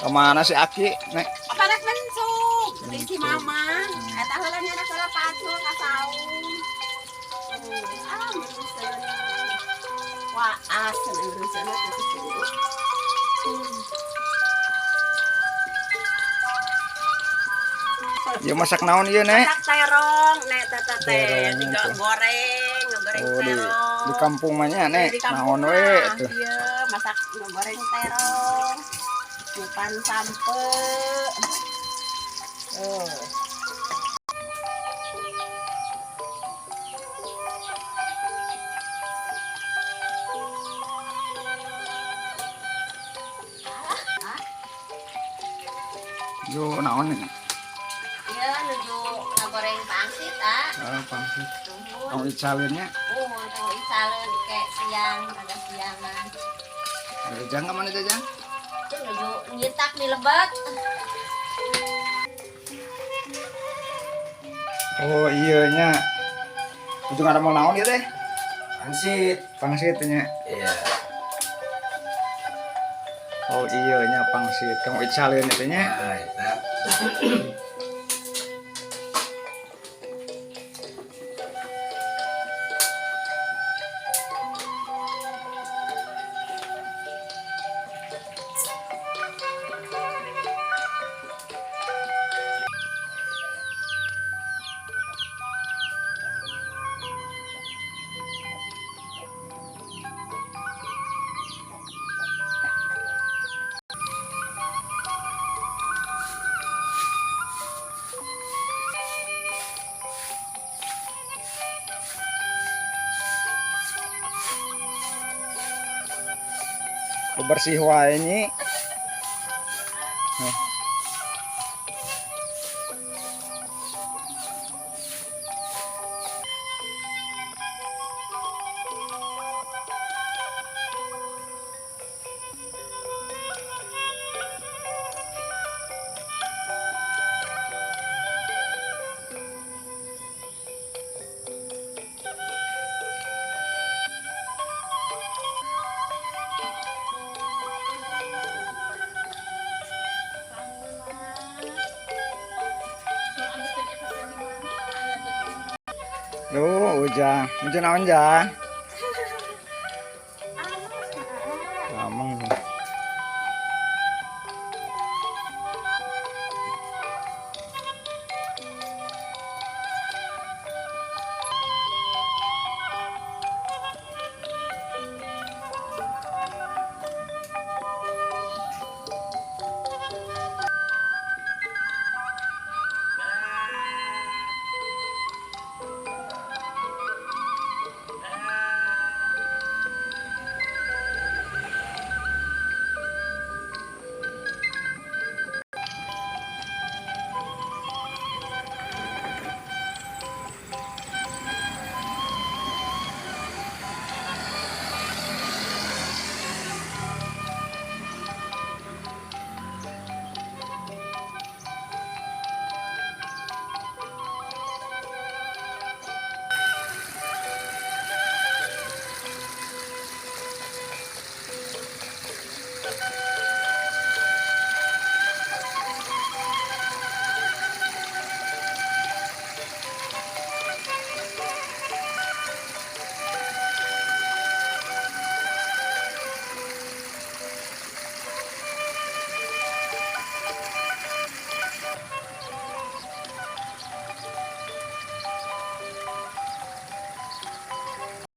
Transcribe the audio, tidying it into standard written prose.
Kemana si Aki, Nek? Panas mencuk, di si mama. Eta heula nya salah pacul ka saung. Ah, meruseun. Wah, asen meruseun teh sungguh. Ieu masak naon ieu, Nek? Masak terong, Nek, teh teh teh. Terong, Tinggal tuh. goreng, ngegoreng Oh, di terong. di kampung mah nya, Nek. Di kampung Naon we mah, tuh. Iya, masak ngegoreng terong. Nyupan sampe. Tuh. Yo naon nih? Iya, nuju ngagoreng pangsit, ah. Oh, pangsit. Nuhun. Tong icaleunnya. Oh, tong icaleun kayak siang, ada siangan. Jajang ka mana jajang? Itu nuju nyitak di lebet. Oh iya nya. Ujung ada mau naon ieu teh? Pangsit. Pangsit nya. Iya. Oh iya nya pangsit. Kamu icaleun itu nya. Nah, eta. Bersih wae nyi. Huh. Duh, ujang. Ujang naon jang?